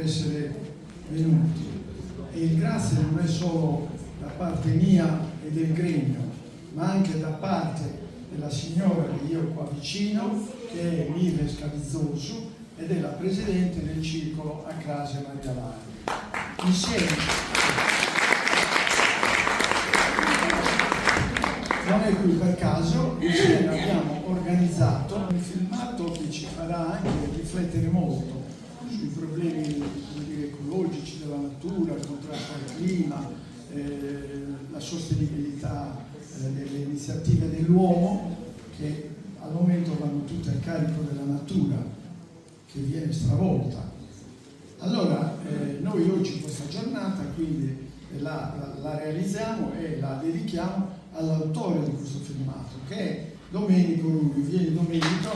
essere venuti e il grazie non è solo da parte mia e del gremio, ma anche da parte della signora che io ho qua vicino, che è Nives Cabizzosu ed è la presidente del circolo A Crase Maria Lai. Insieme non è qui per caso, insieme abbiamo organizzato un filmato che ci farà anche riflettere molto sui problemi come dire, ecologici della natura, il contrasto al clima, eh, la sostenibilità eh, delle iniziative dell'uomo che al momento vanno tutte a carico della natura che viene stravolta. Allora, eh, noi oggi questa giornata quindi la, la, la realizziamo e la dedichiamo all'autore di questo filmato, che è Domenico Ruiu. Vieni Domenico.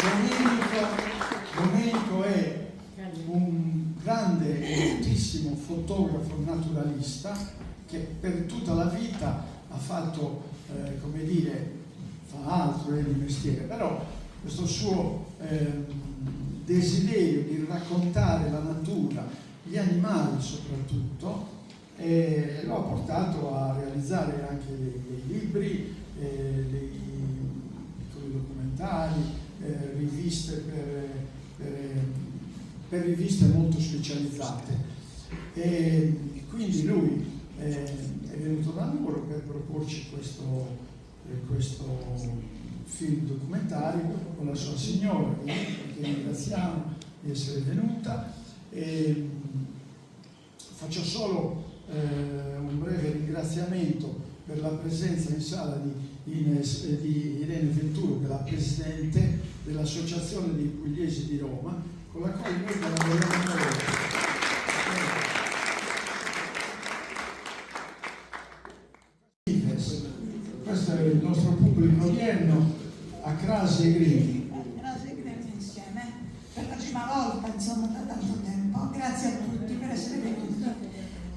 Domenico, Domenico è un grande e notissimo fotografo naturalista che per tutta la vita ha fatto, eh, come dire, fa altro è di mestiere, però questo suo eh, desiderio di raccontare la natura, gli animali soprattutto, eh, lo ha portato a realizzare anche dei, dei libri, eh, dei piccoli documentari, eh, riviste per, per, per riviste molto specializzate. E quindi lui eh, è venuto da Nuoro per proporci questo, eh, questo film documentario con la sua signora, che, che ringraziamo di essere venuta. E, faccio solo eh, un breve ringraziamento per la presenza in sala di, Ines, eh, di Irene Venturo, che è la presidente dell'Associazione dei Pugliesi di Roma, con la quale noi collaboriamo molto. Questo è il nostro pubblico odierno a Crasi e Gremi. Crasi e Gremi insieme, per la prima volta insomma da tanto tempo. Grazie a tutti per essere venuti.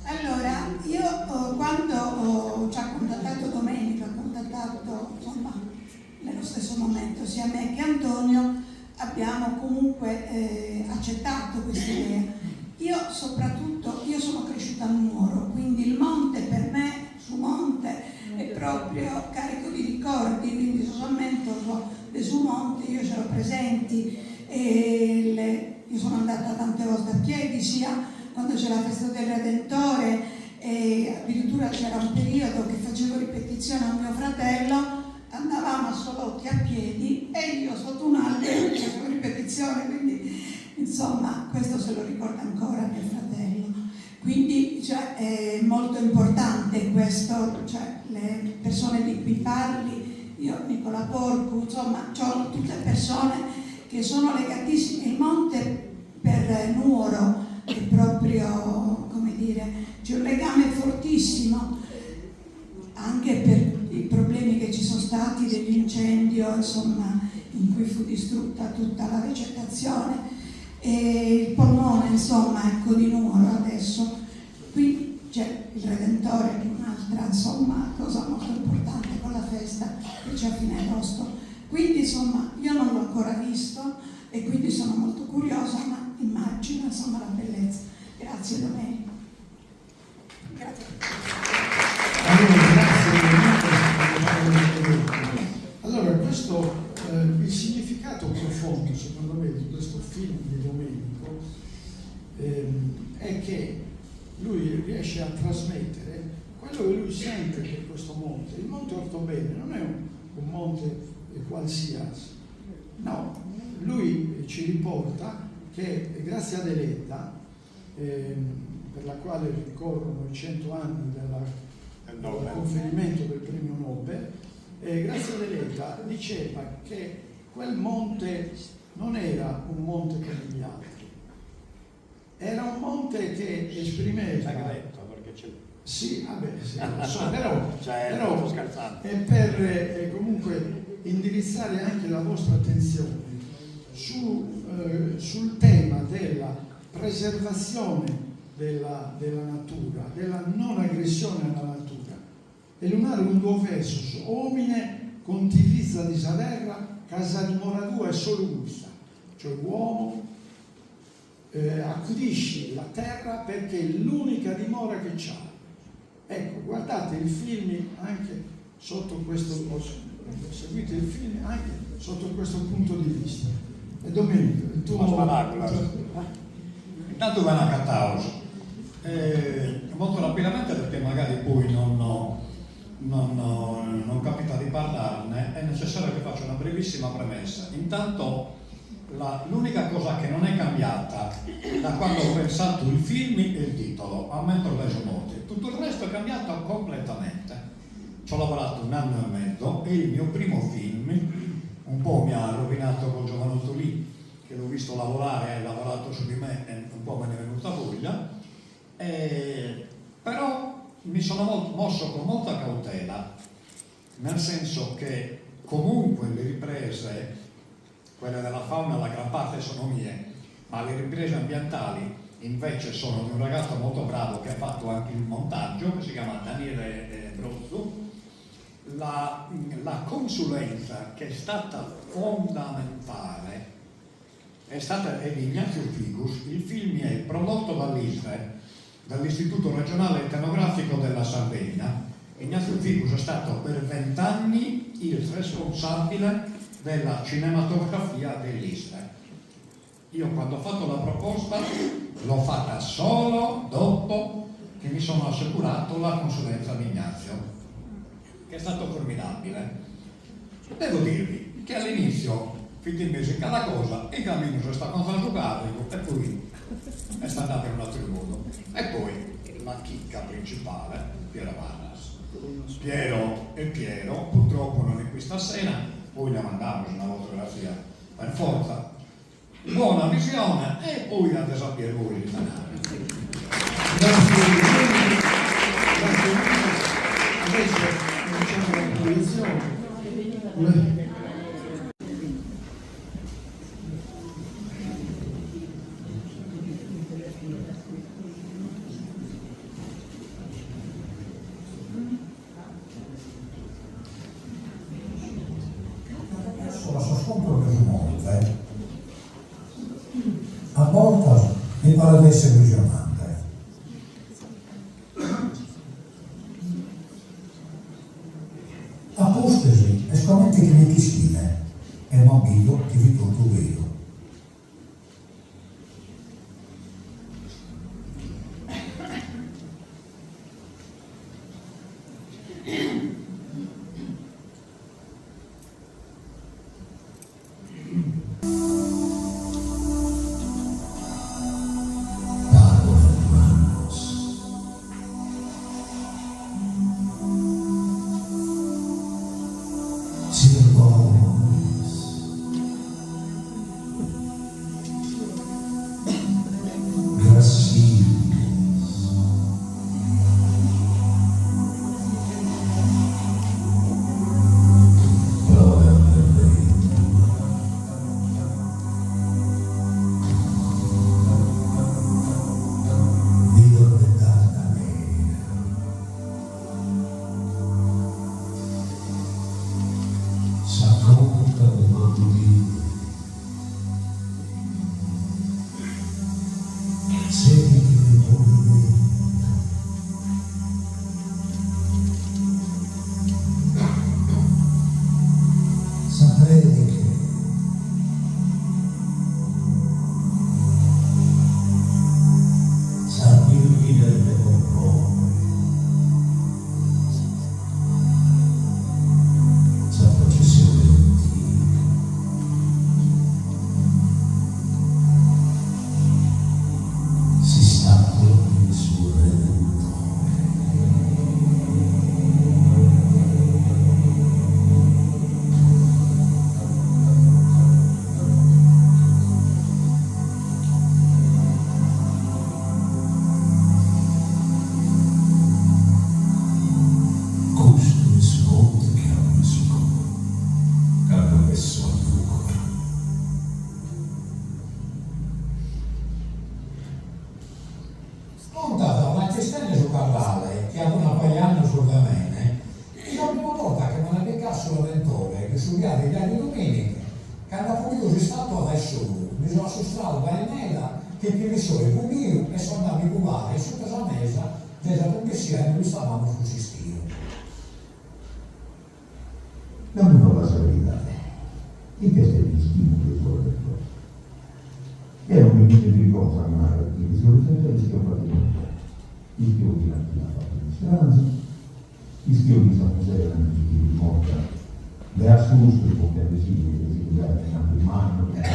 Allora, io eh, quando oh, ci ha contattato Domenico, ha contattato insomma nello stesso momento sia me che Antonio, abbiamo comunque eh, accettato questa idea. Io soprattutto, io sono cresciuta a Nuoro, quindi il monte per me, su monte, è proprio carico di ricordi, quindi sos ammentos de su monte io ce l'ho presenti, e le, io sono andata tante volte a piedi, sia quando c'è la festa del Redentore, e addirittura c'era un periodo che facevo ripetizione a mio fratello, andavamo a Solotti a piedi e io sotto un albero facevo ripetizione, quindi insomma questo se lo ricorda ancora mio fratello. Quindi cioè, è molto importante questo, cioè, le persone di cui parli, io Nicola Porcu, insomma, sono tutte persone che sono legatissime. Il monte per Nuoro è proprio, come dire, c'è un legame fortissimo anche per i problemi che ci sono stati dell'incendio, insomma, in cui fu distrutta tutta la vegetazione e il polmone, insomma, ecco di Nuoro adesso. Qui c'è il Redentore, che è un'altra, insomma, cosa molto importante con la festa che c'è a fine agosto. Quindi, insomma, io non l'ho ancora visto e quindi sono molto curiosa, ma immagino, insomma, la bellezza. Grazie Domenico. Grazie. Allora, grazie Allora, questo, eh, il significato profondo, secondo me, di questo film di Domenico ehm, è che lui riesce a trasmettere quello che lui sente per questo monte. Il monte Ortobene non è un, un monte qualsiasi, no, lui ci riporta che grazie a Deledda, ehm, per la quale ricorrono i 100 anni dalla, dal conferimento del premio Nobel, eh, Grazia Deledda diceva che quel monte non era un monte come gli altri, era un monte che esprimeva... Segreto, perché c'è... Sì, vabbè, sì, lo so, però, Cioè, però sto scherzando. è per eh, comunque indirizzare anche la vostra attenzione su, eh, sul tema della preservazione della, della natura, della non aggressione alla natura. E lu naru cun duos versos, omine contivizadi sa terra. ca sa dimora tua est solu custa, cioè l'uomo accudisce la terra perché è l'unica dimora che c'ha. Ecco, guardate il film anche sotto questo, seguite il film anche sotto questo punto di vista. E Domenico, il tuo... Intanto bene acatados. Molto rapidamente perché magari poi non capita di parlarne, è necessario che faccia una brevissima premessa. Intanto l'unica cosa che non è cambiata da quando ho pensato il film è il titolo, Ammentos dae sa morte. Tutto il resto è cambiato completamente. Ci ho lavorato un anno e mezzo e il mio primo film un po' mi ha rovinato col giovanotto lì, che l'ho visto lavorare, ha lavorato su di me e un po' me ne è venuta voglia, però mi sono mosso con molta cautela, nel senso che comunque le riprese, quelle della fauna la gran parte sono mie, ma le riprese ambientali invece sono di un ragazzo molto bravo che ha fatto anche il montaggio, che si chiama Daniele Brozzu. La consulenza che è stata fondamentale è stata di Ignazio Figus. Il film è prodotto dall'ISRE, dall'Istituto Regionale Etnografico della Sardegna. Ignazio Figus è stato per 20 anni il responsabile della cinematografia dell'ISRE. Io quando ho fatto la proposta l'ho fatta solo dopo che mi sono assicurato la consulenza di Ignazio, che è stato formidabile. Devo dirvi che all'inizio fit in mesi cada cosa, il cammino si sta con su carico e poi è andata in un altro modo. E poi la chicca principale, Piero Marras. Piero e Piero, purtroppo non è qui stasera, poi le mandiamo una fotografia per forza. Buona visione e poi a sapere voi il canale. Grazie, grazie. Adesso cominciamo la proiezione. Adesso sos contos de su monte, a bortas mi paret de essere visionante. A pustis est comente chi mi ch'ischide e m'abbizo chi fit totu beru. Pagos mannos. Sirbones. Grassiles. Proen de bentu. Nidos de tartanera. Sa conca de mandulinu. Sèmini de movimentu. Sa prèdiche. Sas bìrghines de Morcone. Sa processione antica. S'istàtua de su Redentore. Custu est su monte chi apo in su coro cando pesso a Nùgoro. Contat una chistione su Cardale chi at una paja 'e annos prus de mene, chi sa prima borta che m'at indicadu su Redentore chin su ghiadu 'e jaju Dominicu. Cando apo bidu s'istatua dae solu, mi so assustradu gai meda chi che mi soe fuidu e so andadu a mi cubare suta sa mesa de sa cumbessia inue istabamus cun s'istiu. Namus torra sa veridade, ite est s'istima de su Redentore? Deo non mi nde birgonzo a narrer chi de su Redentore ischio quasi nudda, ischio chi l'ant fatu un'istranzu, ischio chi sa muzere l'ant chi fit morta de assustu pompiende si de si lu dare innantis mannu cun sa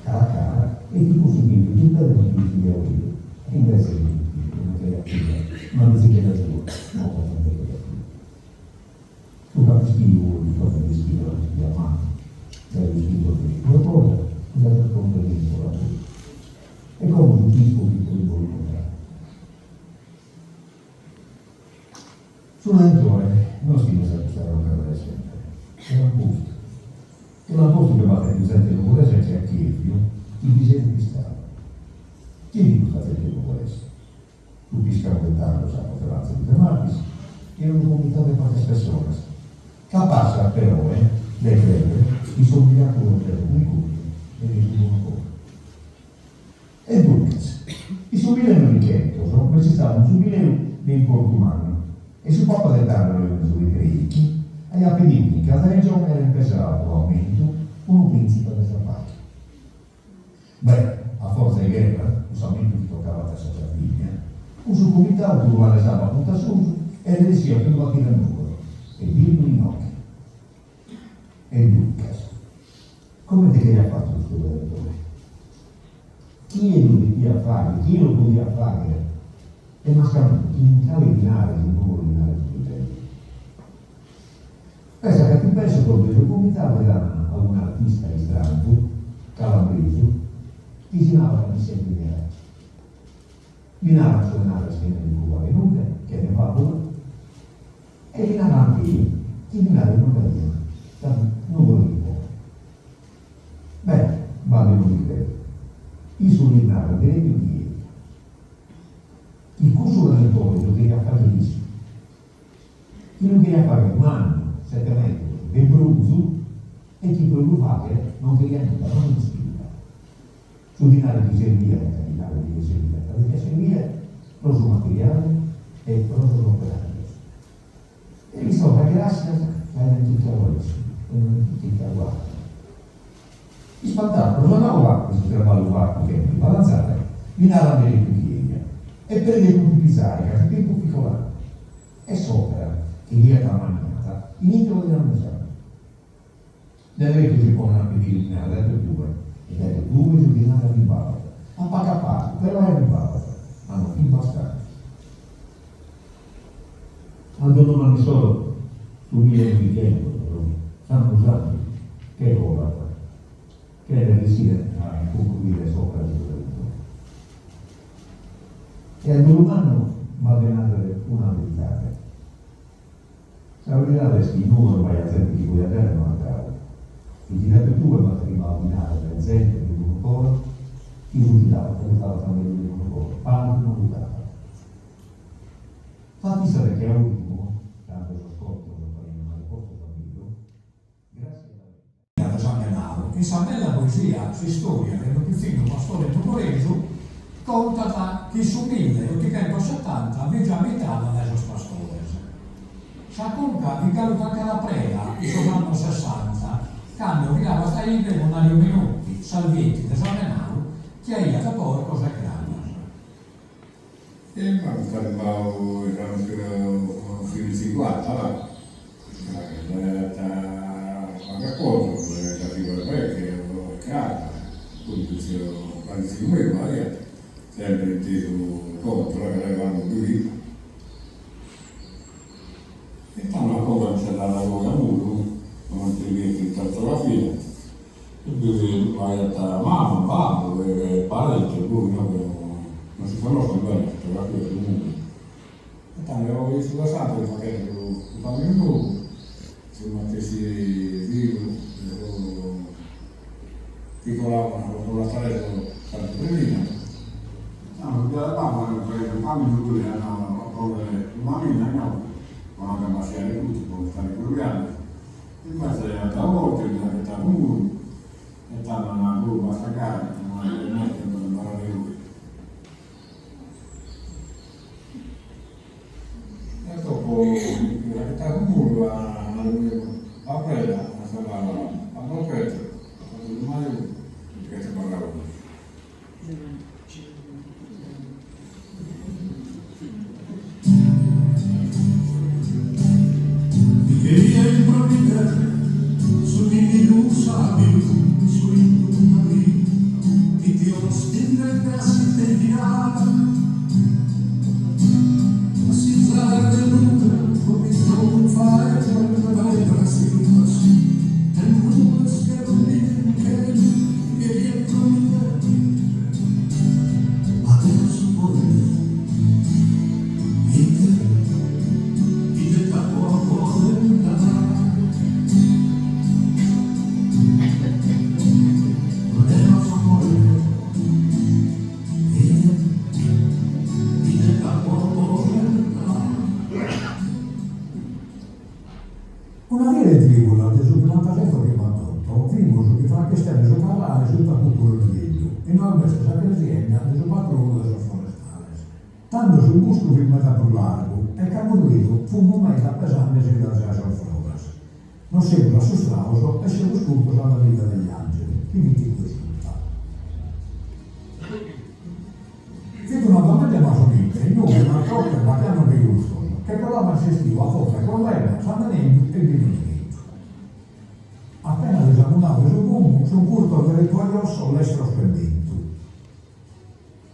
cara a cara e chi cussu fizu pius bellu non fit fizu de Aureliu e invece fit una creatura, una pitzichedda sua, morta cand'est da sua. Su ch'apo ischidu, cosa de ischire l'apo ischida mannu, deo ischiu totu una cosa, cun sas contas de Nicola puru. E como su chi isco bi bos lu contare. Su Redentore no est chi b'essat custa conca dae semper, che l'ant postu. Che l'ant postu ca b'at tentu zente nugoresa chi at chèrfiu chi bi siet istadu. Chie fit custa zente nugoresa? Su pìscamu de tando, sa Consolàntzelu de Martis, e unu comitadu de pagas pessonas, capassas peroe de crèere in sos miràculos de sa cuncòrdia e de su bonu coro. E duncas, in su millenoghentos b'est istadu unu giubileu de importu mannu e su Papa de tando Leone su de trèighi aiat pedidu chi in cada regione aerent pesadu pro ammentu unu prìntzipe de sa paghe. Beh, a fortza 'e gherra, cun s'ammentu chi tocabat a sa Sardigna, cussu comitadu puru alesadu a punta susu e resessiat a lu batire a Nùgoro e birdu inoghe. E duncas, comente cheriat fatu custu Redentore? Chie lu depiat fàghere, chie lu podiat fàghere e mascamente chin cale dinare si Nùgoro dinare non bi teniat? Pensa ca ti penso sos de su comitadu dhan a un'artista istranzu, calabresu, chi si narat Vicente Geraci. Li naran su 'e narrer chene li cubare nudda, chene fabula, e li naran peri chi dinare non nd'aian, ca Nùgoro fit povera. Beh, b'at de non bi creder. Issu lis narat deretu chi eja. Chi cussu Redentore lu cheriat fagher issu. Chi lu cheriat fagher mannu, sete metros, de brunzu, e chi pro lu fagher non cheriat nudda, mancu un'ispilula. Su dinare chi serviat, ca dinare bi nde serviat, deviat servire pro su materiale e pro sos operajos. E lis torrat gràssias ca aiant chircadu a issu e non aiant chircadu àteru. Ispantadu pro sa noba de su traballu fatu chene bi balanzare, li narat deretu chi eja e pedit de cuntipizare ca su tempus fit colande e s'òpera cheriat ammaniada in intro de una mesana. Deretu si ponen a pedire dinare dae totue e dae totue su dinare arribabat, a pagu a pagu, però arribabat, ma non fit bastante. A donnomannu issoro su millenoghentos, s'annu santu, che colat, chene ressire a concruire s'òpera de su Redentore. E a dolu mannu b'at de nàrrere una veridade. Sa veridade est chi in Nùgoro b'aiat zente chi podiat dare e no at dadu, e chi dae totue b'at arribadu dinare dae zente de bonu coro chi su chi dabat lu dabat mesu de bonu coro, pagu ma lu dabat. Fatu istat chi a ùrtimu, cando sos corpos pariant male postos a beru, gràssias a. De sambenadu. In sa bella poesia S'istòria de unu pitzinnu pastore nugoresu contat chi in su milleotighentosetanta fit già abitada dae sos pastores. Sa conca fit galu tancada a preda in sos annos sessanta, cando ghirabant a ibe cun Mario Minotti, Salvietti de sambenadu, chi aiat porcos e crabas. E ma fut arribau is annus fini cincuanta, va, dd'aiat paga cosa, sa figu 'e o crabas, poi tziu paritziu meu aiat sempri intesu contus, ca deu candu ddu biu. E tando a coa nci andat a muru, cumenti fiat in cartografia, E bi aiat mama, babbu e parentes, boh, inoghe non si connoschent bene in fotografia su muru. E tando in su versante fut faghende su caminu nou, su matessi filu chi colabat pro lassare Santu Primina. Tando su de babbu aiat fatu su caminu puru iat andau a ponnere una mina inoghe, po non dd'abasciare totu, po stare prus biancu. Invece aiant mortu, ddi ant ghetadu muru e tando ant nadu, boh, basta gai, no est po imparare oi. E dopo chi dd'ant ghetadu muru at nadu a preda, at serradu a blocchetto, at fatu su majolu e est abarradu così. Mi cheria impromitter su nimigu sabiu su intundu chi Dios ti ringraziet e dirà Passizare de luna cominzò faeddos pedras vivas e nubes che non biden chelu mi cheria impromitter ma Deus podet ite ite t'apo a poder dare Deus podet ite ite t'apo a poder dare. Una die de trìulas de su chimbantasete o chimbantotto bimus chi frachistende su carrale suta Cuccuru Nigheddu, inue b'est sa cresiedda de su patronu de sos forestales. Tando su buscu fit meda prus largu e ch'amus bidu fumu meda pesandesi dae sas frores. Nos semus assustrados e semus curtos a la Villa degli Angeli, chi fit incue suta. Fit una domedda 'e masonite inue marcocca e bachianos de custos, che colaban s'istiu a foza 'e corvedda, sambeneddu e binu nigheddu. Appena de samunadu 'e su fumu sun curtos derettu a josso lestros che bentu.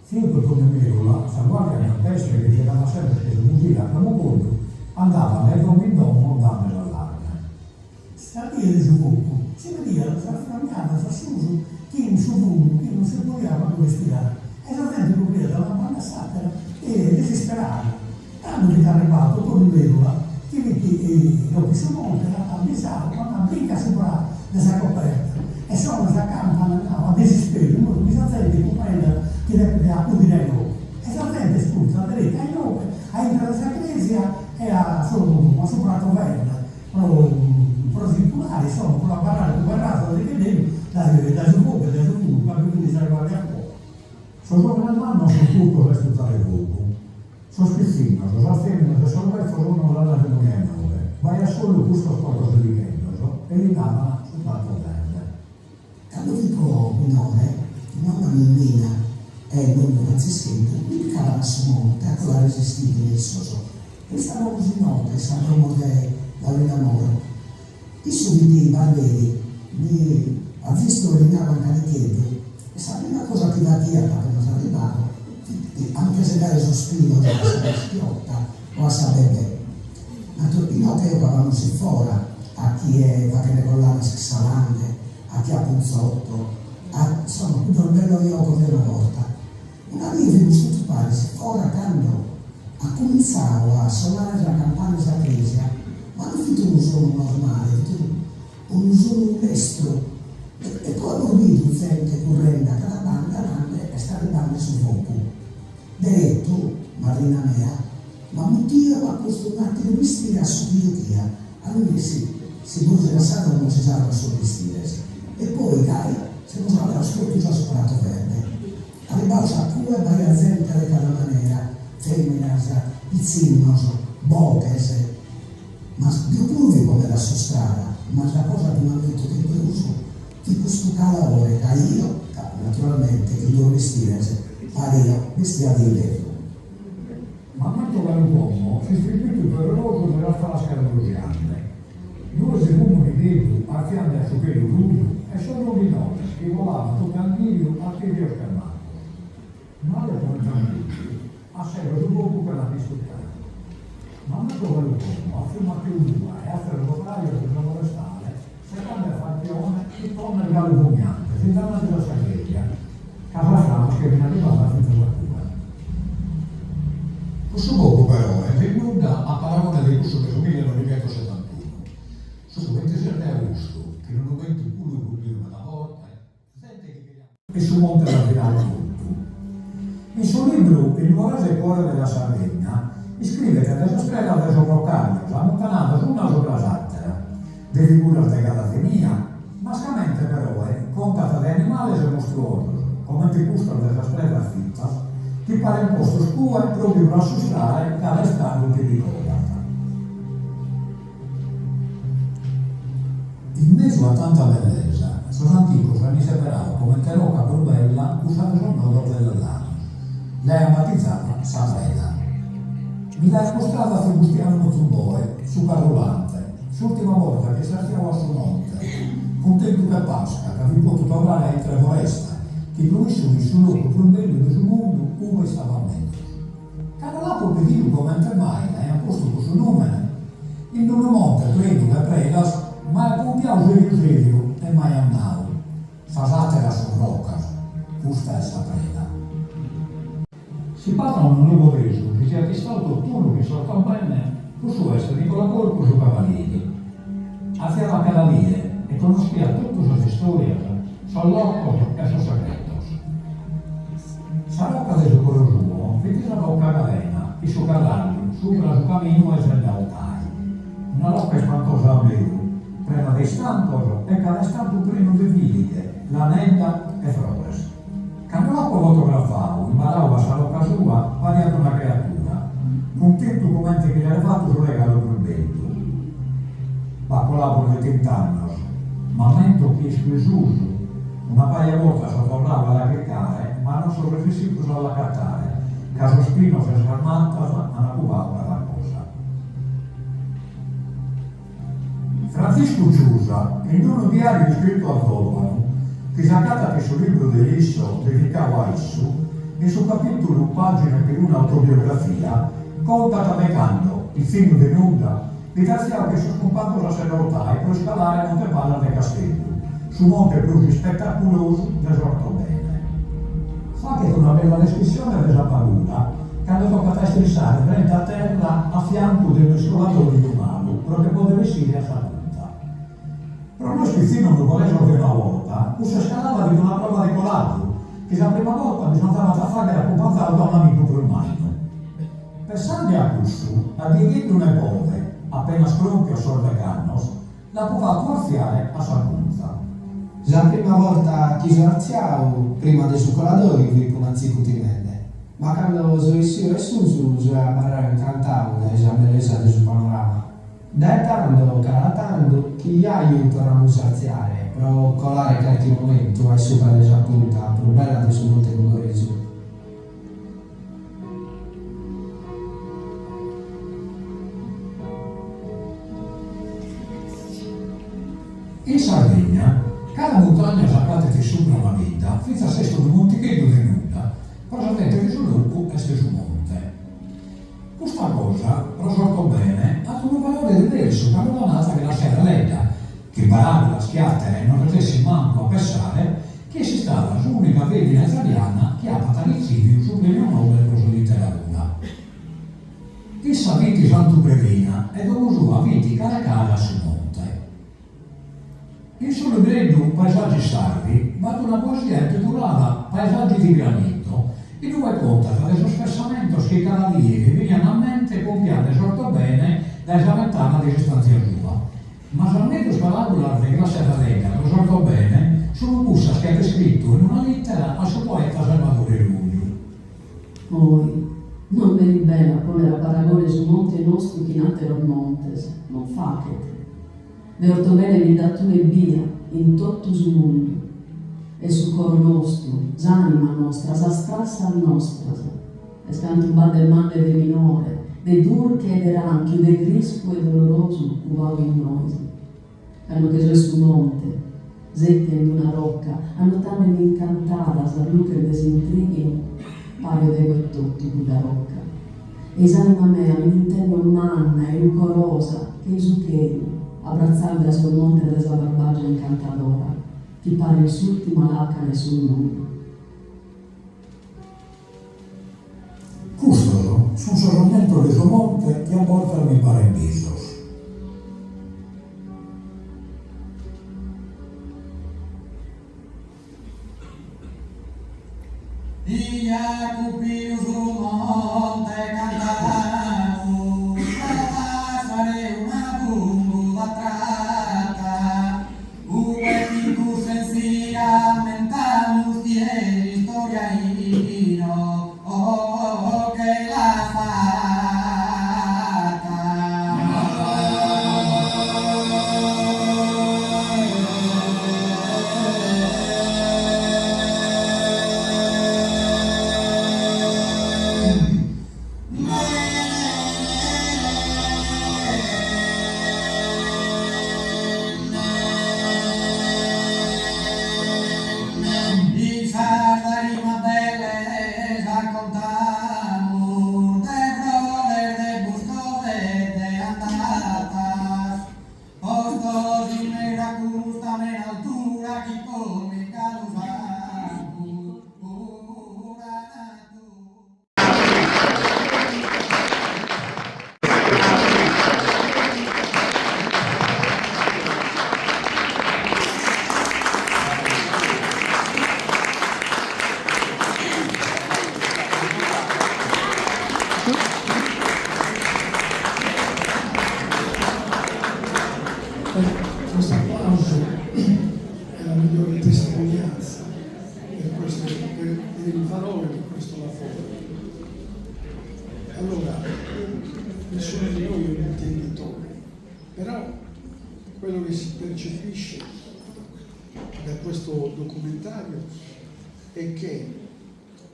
Tziu Totoni Merula, sa guardia campestre chi zirabat semper chin su fusile a cabucoddu, andabat dae domo in domo dande s'allarme. Sa die de su fogu si bidiat sas frammiadas a susu chin su fumu chi non si podiat mancu respirare e sa zente curriat da una banda a s'àtera disisperada. Tando fit arribadu Totoni Merula chi fit lòmpiu su monte, l'at abbisadu, l'at nadu brinca subra de sa coperta e sona sa campana, nau, a disisperu, in modu chi sa zente cumprendat chi depet acudire a inoghe. E sa zente est curta deretu a inoghe, a intro de sa crèsia e a su a su Prato Verde pro pro circulare, insomma, pro abarrare cuberrados azighededdu dae dae su fogu e dae su fumu, ca bi funt sas guardias fogu. Sos òmines mannos sunt curtos a istutare fogu. Sos pitzinnos, sas fèminas e sos betzos non l'ant remunidu a inoghe. B'aiat solu custos porcos eligheddos e li naban su Prato Verde. Cando fipo minore, nonna Mimmina e nonnu Frantzischeddu mi picaban a su monte a colare s'istiu chin issos e istabamus inoghe in sa domo de Laurina Moro. Issu fit barberi, mi a Zisto li naban Canicheddu e sa prima cosa chi faghiat apenas arribadu fit a nche segare sos pilos a sa pischiotta o a sa bebè. Inoghe jogabamus in fora, a chie faghende collanas chin sa lande, a chie a punzotto, a, insomma, cuddos bellos jogos de una borta. Una die fimus totu paris fora cando at cumintzadu a sonare sa campana 'e sa cresia, ma non fit unu sonu normale, fit unu sonu lestru e poi amus bidu zente currende a cada banda nande est arribande su fogu. Deretu, madrina mea, m'at mutidu e m'at postu un'àteru bistire a su chi juchia, a lu nessi si brusiat sa domo si sarvat sos bistires. E poi gai semus andados totus a su Prato Verde. Arribados a cue b'aiat zente de cada manera, fèminas, pitzinnos, boghes. Ma deo puru fipo meda assustrada, ma sa cosa chi m'ammento de prus fit custu calore ca io, ca naturalmente chin duos bistires pario bestia de iberru. M'ammento galu como s'istripitu terrorosu de sas frascas brusiande. Nues de fumu nigheddu artziande a su chelu ruju e sos rondinoles chi volaban totu a inghìriu a tirrios che macos. Male pro Gianluigi, a sero su fogu che l'ant istutadu. M'ammento galu como a tziu Matteu Bua e àteros operajos de sa forestale segande a farchione pitonnes galu fumiantes in davantis a sa crèsia, ca sas framas che fin arribadas fintzas a cue. Cussu fogu peroe fit nudda a paragone de cussu de su millenoighentosetantunu, su bintises de agustu, chin unu bentu culu buddiu meda forte, zente chi cheriat. E su monte l'at giradu totu. In su libru Il Nuorese cuore della Sardegna iscrivet de sas predas de sos rocàglios ammuntanadas una subra s'àtera, de. de figuras de cada zenia, mascamente peroe contat de animales mostruosos, comente custos de sas predas fitas, chi parent postos cue pròpiu pro assustrare cada istranzu chi bi colat. In mesu a tanta bellesa, sos antigos ant isseberadu comente roca prus bella cussa de sos nodos de Silanus. L'aiant batizada Sa Preda. Mi l'aiat mustrada tziu Bustianu Mutzuboe, su carrulante, s'ùrtima borta chi est artziadu a su monte, cuntentu che pasca ca fit potu torrare a intre foresta, chi pro issu fit su locu prus bellu de su mundu ue istabat mezus. Cando l'apo pedidu comente mai l'aiant postu cussu nùmene, in unu monte prenu de predas, m'aiat pompiadu sèriu sèriu e m'aiat nadu, Sas àteras sunt rocas, custa est sa preda. Si b'at unu nugoresu chi siat istadu totunu chin s'Ortobene, cussu est Nicola Porcu su cavalieri. Artziabat cada die e connoschiat totu sas istòrias, sos locos e sos segretos. Sa roca de su coro suo fit sa Roca Galena, in su Carrarju, subra su caminu 'e Sedda Otai. Una roca ispantosa a beru, prena de istampos e cada istampu prenu de filighe, lanedda e frores. Cando l'apo fotografadu, imbaradu a sa roca sua, pariat una creatura, cuntentu comente chi l'aeret fatu su regalu prus bellu. B'at coladu prus de trint'annos, m'ammento chi est cue susu, Una paja 'e bortas so torradu a la chircare, ma non so resessidu prus a l'acatare, ca sos pinos e sas matas an cubadu cada cosa. Frantziscu Ciusa, in unu diàriu iscritu a zòvanu, chi s'acatat in su libru de Isso dedicadu a issu, in su capìtulu Pagine per un'autobiografia, contat de cando, pitzinnu de nudda, Fit artziadu chin sos cumpanzos a Serra Otai pro iscalare Monte Pallas de Casteddu, su monte prus ispetaculosu de s'Ortobene. Faghet una bella descrissione de sa pagura cando tocat a istrissare frente a terra a fiancu de un'iscoladòrgiu malu pro che pòdere essire a sa punta. Pro nois pitzinnos nugoresos de una borta, cussa iscalada fit una prova de coràgiu chi sa prima borta bisonzabat a fàghere acumpanzadu da un'amigu prus mannu. Pessande a cussu, a Diegheddu nebode, apenas cròmpios sos degh'annos, l'apo fatu artziare a sa punta. Sa prima borta chi so artziadu, prima de su coladòriu, fipo un'azigu timende, ma cando so essiu a susu soe abarradu incantadu dae sa bellesa de su panorama. Dae tando, cada tantu, chin jaju torramus a artziare pro colare carchi momentu a subra de sa punta prus bella de su monte nugoresu. In Sardigna, cada muntagna s'acatet in subra una bidda, fintzas si est unu montigheddu de nudda, pro sa zente de su locu est su monte. Custa cosa, pro s'Ortobene, at unu valore diversu cando la nat Grassia Deledda, chi paràgulas chi àtere non resessit mancu a pessare, chi est istada s'ùnica fèmina italiana chi apat ritziviu su Prèmiu Nobel pro sa literadura. Issa fit santupredina e domo sua fit cara cara a su monte. In su libreddu Paesaggi sardi b'at una poesia intitulada Paesaggi di granito, in ue contat de sos pessamentos chi cada die li beniant a mente pompiande s'Ortobene dae sa ventana de s'istàntzia sua. Ma sas mezus paràgulas de Grassia Deledda pro s'Ortobene sun cussas chi at iscritu in una lìtera a su poeta Sarvadore Ruju. Poi, non benit bene a pònnere a paragone su monte nostru chin àteros montes, non fachet. De Ortobene bi nd'at unu ebbia in totu su mundu. Est su coro nostru, s'ànima nostra, sas trassas nostras. Est cantu b'at de mannu e de minore, de durche e de rànchiu, de grispu e dolorosu cubadu in nois. Cando che so in su monte, sètia in una roca, annotandemi incantada sas luches de s'intrìghinu, pario dego etotu cudda roca. E-i s'ànima mea mi l'intendo manna e lucorosa che-i su chelu, abratzadu dae sos montes de sa Barbagia incantadora, chi paren s'ùrtima làcana 'e su mundu. Custos sun sos ammentos de su monte chi a bortas mi paren bisos. Ia cumpriu su monte cantamus, pro passare una funguda tratta. Questo applauso è la migliore testimonianza per, questo, per, per il valore di questo lavoro. Allora, nessuno di noi è un intenditore, però quello che si percepisce da questo documentario è che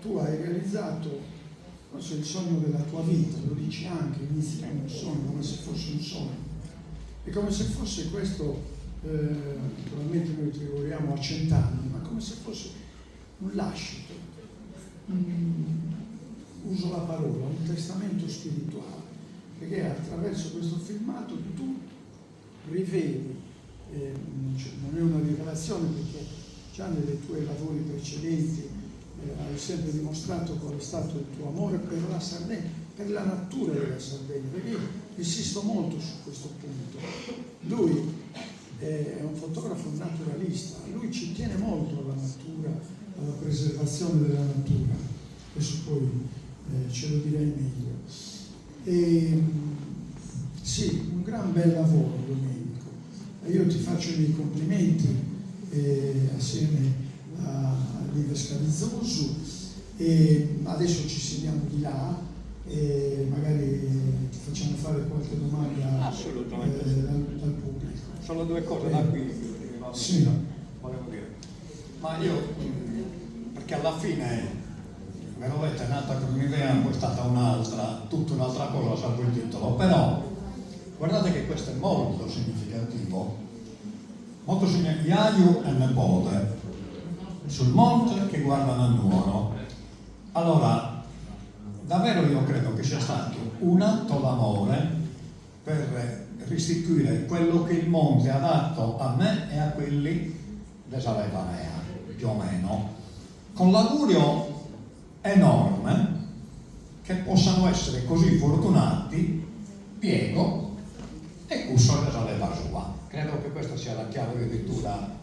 tu hai realizzato forse il sogno della tua vita, lo dici anche, inizia come un sogno, come se fosse un sogno. È come se fosse questo, eh, naturalmente noi ti lavoriamo a 100 anni, ma come se fosse un lascito, un, uso la parola, un testamento spirituale, perché attraverso questo filmato tu riveli, non è una rivelazione perché già nei tuoi lavori precedenti hai sempre dimostrato qual è stato il tuo amore per la Sardegna, per la natura della Sardegna, perché io insisto molto su questo punto. Lui è un fotografo naturalista, lui ci tiene molto alla natura, alla preservazione della natura, adesso poi ce lo direi meglio. E, sì, un gran bel lavoro Domenico. Io ti faccio i miei complimenti assieme a Nives Cabizzosu e adesso ci sediamo di là e magari ti facciamo fare qualche domanda Assolutamente. dal pubblico. Solo due cose da qui che Sì. volevo dire. Ma io, perché alla fine, ve l'ho detto, è nata con un'idea, poi è stata un'altra, tutta un'altra cosa, salvo il titolo, però guardate che questo è molto significativo, molto significativo, Iaiu e nebode, sul monte che guardano a Nuoro. Allora, davvero io credo che sia stato un atto d'amore per restituire quello che il monte ha dato a me e a quelli della leva mea, più o meno, con l'augurio enorme che possano essere così fortunati Piego e cussos de sa leva sua. Credo che questa sia la chiave di lettura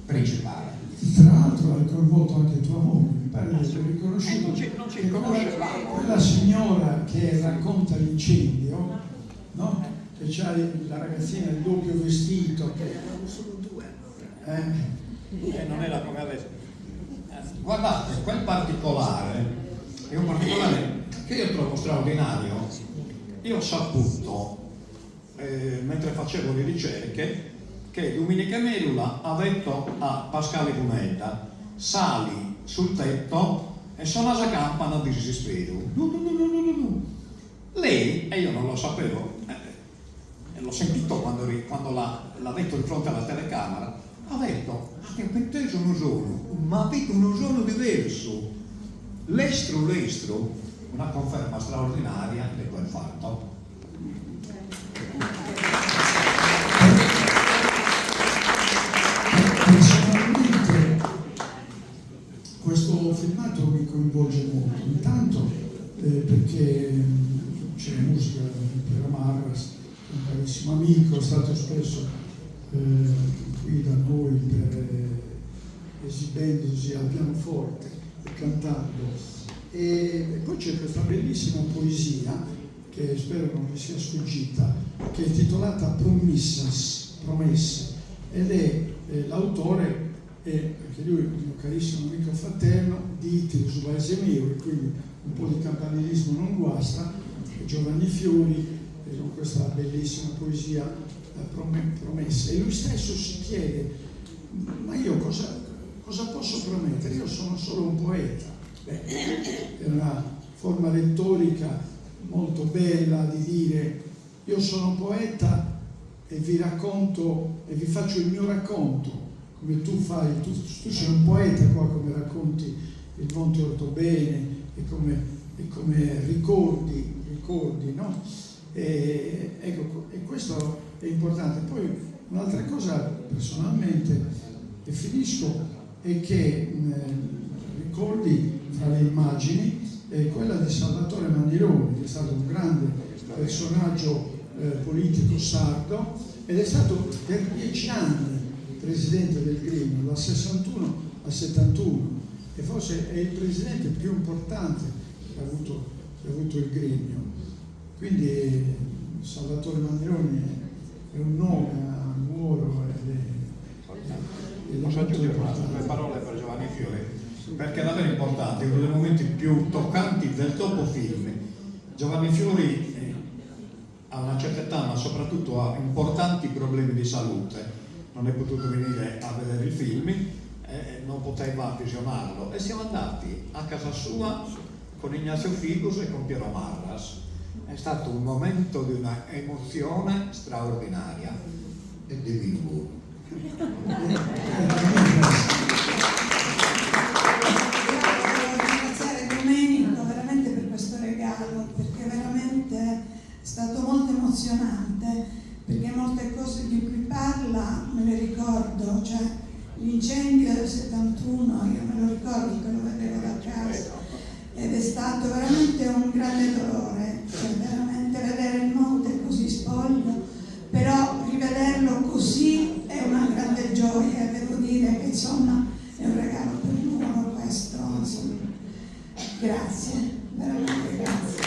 principale. Tra l'altro hai coinvolto anche tua moglie, mi pare di aver riconosciuto. Non ci che conoscevamo. quella signora che racconta l'incendio, no? Che c'ha la ragazzina il doppio vestito. Erano solo due allora. Eh? Non era come adesso. Guardate, quel particolare è un particolare che io trovo straordinario. Io ho saputo, mentre facevo le ricerche, che Domenica Merula ha detto a Pascale Cunedda: sali sul tetto e suona la campana di disespero. No, no, no, no, no, no, no. Lei, e io non lo sapevo, l'ho sentito quando l'ha detto di fronte alla telecamera, ha detto, avete inteso uno suono, ma avete uno suono diverso. L'estro, l'estro, una conferma straordinaria di quel fatto. Personalmente questo filmato mi coinvolge molto, intanto perché c'è la musica di Piero Marras, un carissimo amico, è stato spesso qui da noi esibendosi al pianoforte e cantando. E poi c'è questa bellissima poesia, che spero non vi sia sfuggita, che è titolata Promissas, Promesse, ed è l'autore è anche lui un mio carissimo amico fraterno di Itri, su paese mio, e quindi un po' di campanilismo non guasta, Giovanni Fiori, con questa bellissima poesia Promesse. E lui stesso si chiede: ma io cosa posso promettere? Io sono solo un poeta. Beh, è una forma retorica molto bella di dire: io sono poeta e vi racconto e vi faccio il mio racconto, come tu fai, tu sei un poeta qua, come racconti il Monte Ortobene e come ricordi, no? E, ecco, e questo è importante. Poi un'altra cosa personalmente, e finisco, è che ricordi fra le immagini quella di Salvatore Mannironi, che è stato un grande personaggio politico sardo ed è stato per 10 anni presidente del Gremio, dal 61 al 71, e forse è il presidente più importante che ha avuto il Gremio. Quindi Salvatore Mannironi è un nome a Nuoro. Aggiungere due parole per Giovanni Fiori, perché è davvero importante, è uno dei momenti più toccanti del dopo film. Giovanni Fiori ha una certa età, ma soprattutto ha importanti problemi di salute, non è potuto venire a vedere il film, eh, non poteva visionarlo e siamo andati a casa sua con Ignazio Figus e con Piero Marras. È stato un momento di una emozione straordinaria e di vivo. Volevo ringraziare Domenico veramente per questo regalo, perché veramente è stato molto emozionante, perché molte cose di cui parla me le ricordo, cioè l'incendio del 71, io me lo ricordo che lo vedevo da casa ed è stato veramente un grande dolore, cioè veramente vedere il monte così spoglio, però rivederlo così è una grande gioia, devo dire che insomma è un regalo per Nuoro questo, insomma. Grazie, veramente grazie.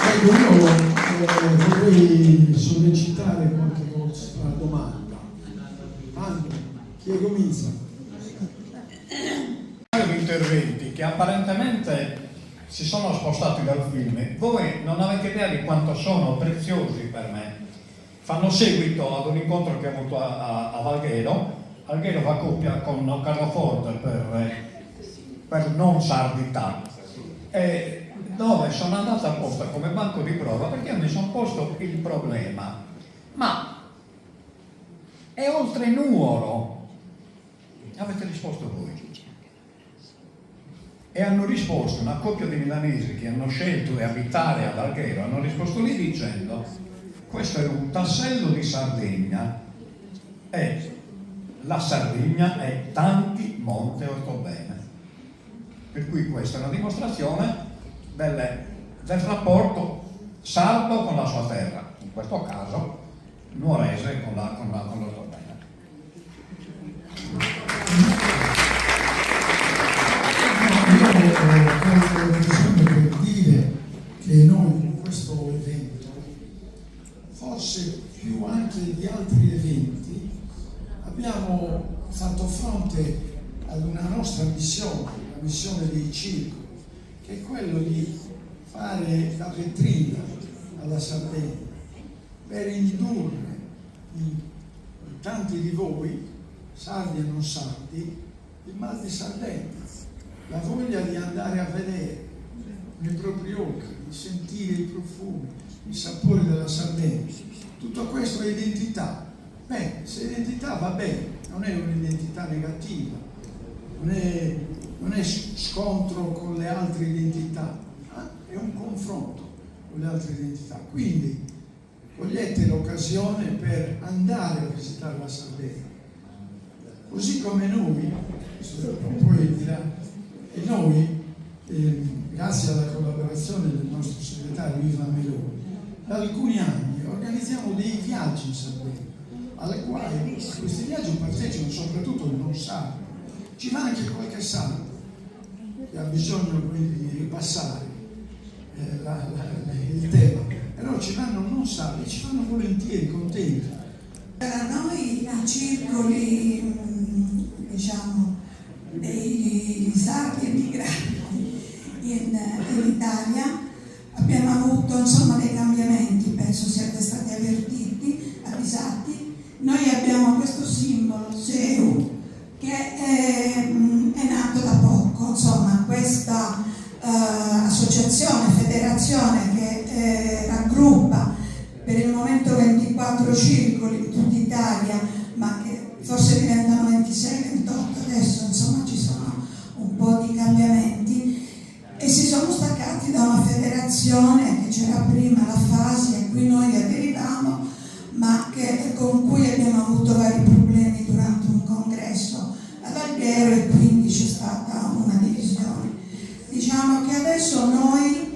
Ecco, io eh, vorrei sollecitare qualche vostra domanda. Anche, chi comincia? Interventi che apparentemente si sono spostati dal film, voi non avete idea di quanto sono preziosi per me. Fanno seguito ad un incontro che ho avuto a, a, a Alghero. Alghero fa coppia con Carlo Forte per, per non sardità. E dove sono andato apposta come banco di prova perché io mi sono posto il problema. Ma è oltre Nuoro? Avete risposto voi. E hanno risposto una coppia di milanesi che hanno scelto di abitare ad Alghero, hanno risposto lì dicendo questo è un tassello di Sardegna e la Sardegna è tanti Monte Ortobene. Per cui questa è una dimostrazione delle, del rapporto sardo con la sua terra, in questo caso nuorese con, la, con, la, con l'Ortobene. Io colgo l'occasione per dire che noi con questo evento, forse più anche di altri eventi, abbiamo fatto fronte ad una nostra missione, la missione dei circoli, che è quello di fare la vetrina alla Sardegna per indurre in tanti di voi, sardi e non sardi, il mal di Sardegna, la voglia di andare a vedere con i propri occhi, di sentire i profumi, i sapori della Sardegna. Tutto questo è identità. Beh, se identità va bene, non è un'identità negativa, non è, non è scontro con le altre identità, è un confronto con le altre identità. Quindi cogliete l'occasione per andare a visitare la Sardegna. Così come noi, poi dirà, e noi, eh, grazie alla collaborazione del nostro segretario Ivan Meloni, da alcuni anni organizziamo dei viaggi in Sardegna, alle quali a questi viaggi partecipano soprattutto i non sardi. Ci va anche qualche sardo che ha bisogno quindi di ripassare eh, la, la, il tema, però ci vanno non sardi, ci vanno volentieri, contenti. Per noi i circoli, diciamo, dei sardi emigrati in, in Italia abbiamo avuto insomma dei cambiamenti, penso siate stati avvertiti, avvisati. Noi abbiamo questo simbolo, SEU, che è, è nato da poco, insomma, questa eh, associazione, federazione che eh, raggruppa per il momento 24 circoli in tutta Italia, ma che forse diventano 26, 28 adesso, insomma ci sono un po' di cambiamenti e si sono staccati da una federazione che c'era prima, la Fasi, a cui noi aderivamo, ma che, con cui abbiamo avuto vari problemi durante un congresso ad Alghero e quindi c'è stata una divisione. Diciamo che adesso noi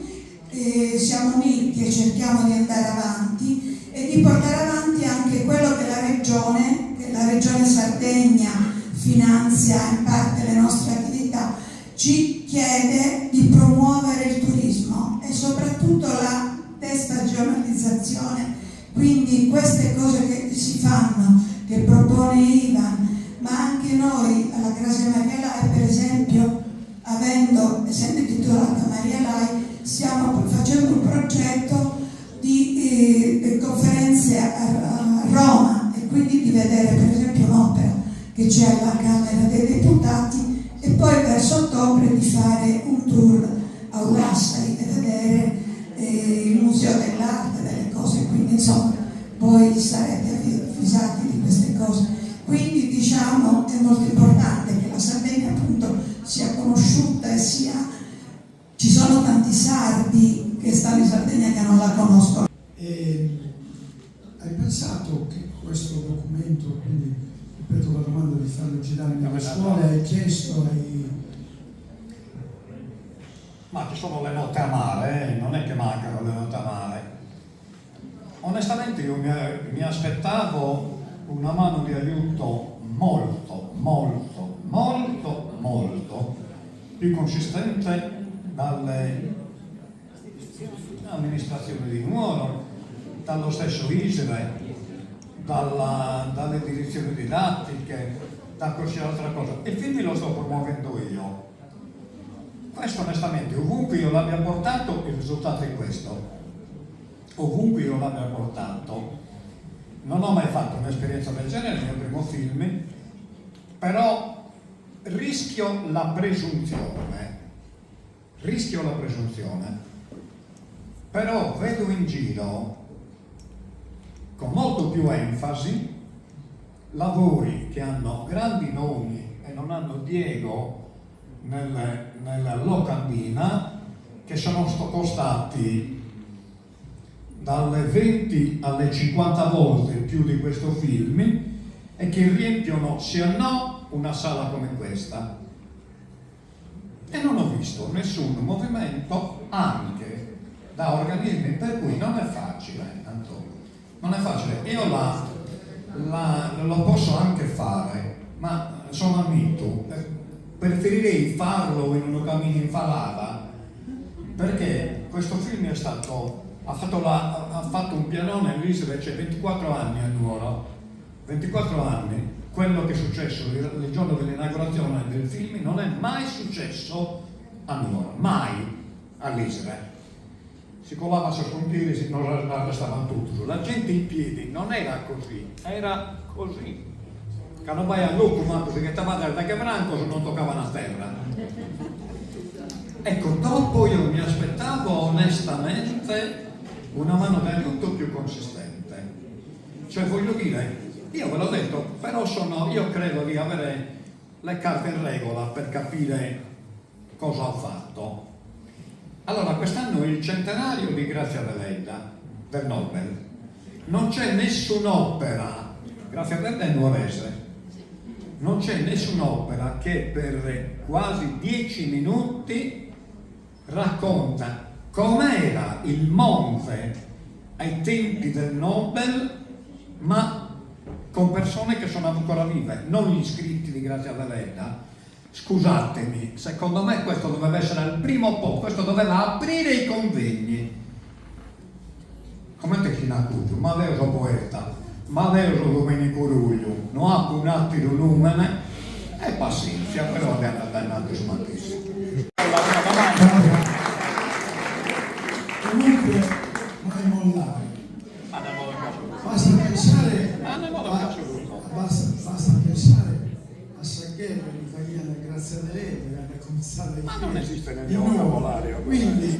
eh, siamo uniti e cerchiamo di andare avanti e di portare avanti anche quello che la Regione, che la Regione Sardegna finanzia in parte le nostre attività, ci chiede di promuovere il turismo e soprattutto la destagionalizzazione. Quindi queste cose che si fanno, che propone Ivan, ma anche noi alla Grazia Maria Lai per esempio, avendo, essendo intitolata Maria Lai, stiamo facendo un progetto di eh, conferenze a, a Roma e quindi di vedere per esempio un'opera che c'è alla Camera dei Deputati e poi verso ottobre di fare un tour a Ulassai e vedere eh, il Museo dell'Arte, delle cose, quindi insomma voi sarete avvisati di queste cose. Quindi diciamo è molto importante che la Sardegna appunto sia conosciuta e sia... Ci sono tanti sardi che stanno in Sardegna che non la conoscono. E hai pensato che questo documento, quindi ripeto la domanda di farlo girare nelle scuole, hai chiesto ai... Ma ci sono le note amare, eh? Non è che mancano le note amare. Onestamente io mi, mi aspettavo una mano di aiuto molto, molto, molto, molto più consistente dalle amministrazioni di Nuoro, dallo stesso ISRE, dalla, dalle direzioni didattiche, da qualsiasi altra cosa. Il film lo sto promuovendo io. Questo onestamente, ovunque io l'abbia portato, il risultato è questo. Ovunque io l'abbia portato. Non ho mai fatto un'esperienza del genere, è il mio primo film, però rischio la presunzione. Rischio la presunzione. Però vedo in giro con molto più enfasi lavori che hanno grandi nomi e non hanno Diego nel, nella locandina che sono costati dalle 20 alle 50 volte più di questo film e che riempiono, se no, una sala come questa. E non ho visto nessun movimento anche da organismi per cui non è facile, Antonio. Non è facile. Io la, la, lo posso anche fare, ma sono amico. Preferirei farlo in uno cammino in falada, perché questo film è stato, ha fatto, la, ha fatto un pianone all'Israele, cioè 24 anni a Nuoro, 24 anni, quello che è successo il giorno dell'inaugurazione del film non è mai successo a Nuoro, mai all'Israele. Si colava su frontiere, si non arrestavano tutti. La gente in piedi non era così, era così. Che non vai a lupo, ma perché stava da che branco non toccava la terra. Ecco, dopo io mi aspettavo onestamente una mano d'aiuto più consistente. Cioè voglio dire, io ve l'ho detto, però sono, io credo di avere le carte in regola per capire cosa ho fatto. Allora, quest'anno è il centenario di Grazia Deledda, del Nobel. Non c'è nessun'opera, Grazia Deledda è nuorese, non c'è nessun'opera che per quasi 10 minuti racconta com'era il monte ai tempi del Nobel, ma con persone che sono ancora vive, non gli iscritti di Grazia Deledda. Scusatemi, secondo me questo doveva essere al primo posto, questo doveva aprire i convegni. Come te chi ma deo so poeta, ma deo so Domenico Rugliu, no ha un attimo numene e pazienza, però abbiamo andare avanti su matissimo. Comunque, mai mollare. Basta pensare, basta, basta pensare a sa gherra chi faghiat a Grazia Deledda, che hanno cominciato Ma non esiste nel mio vocabolario. Quindi,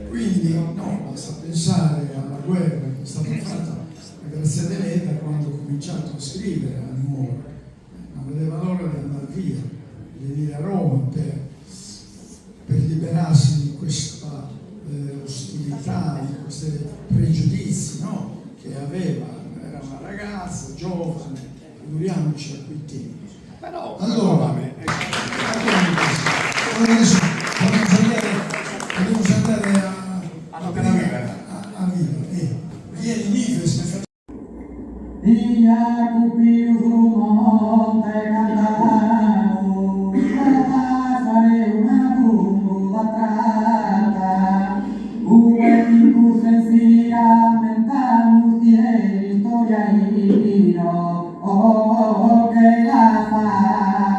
quindi, no, basta pensare alla guerra che è stata fatta a Grazia Deledda quando ho cominciato a scrivere a Nuoro. Non vedeva l'ora di andare via, di venire a Roma per, per liberarsi di questa eh, ostilità, di questi pregiudizi no? che aveva. Era una ragazza giovane, figuriamoci a quei tempi. Però, allora, adesso dobbiamo andare a, a, a, a vivere. Eh, vieni Nives che Ia su monte cantamus, fare una bumba tratta, ue ikusten zira mentamus. Oh, che la fa.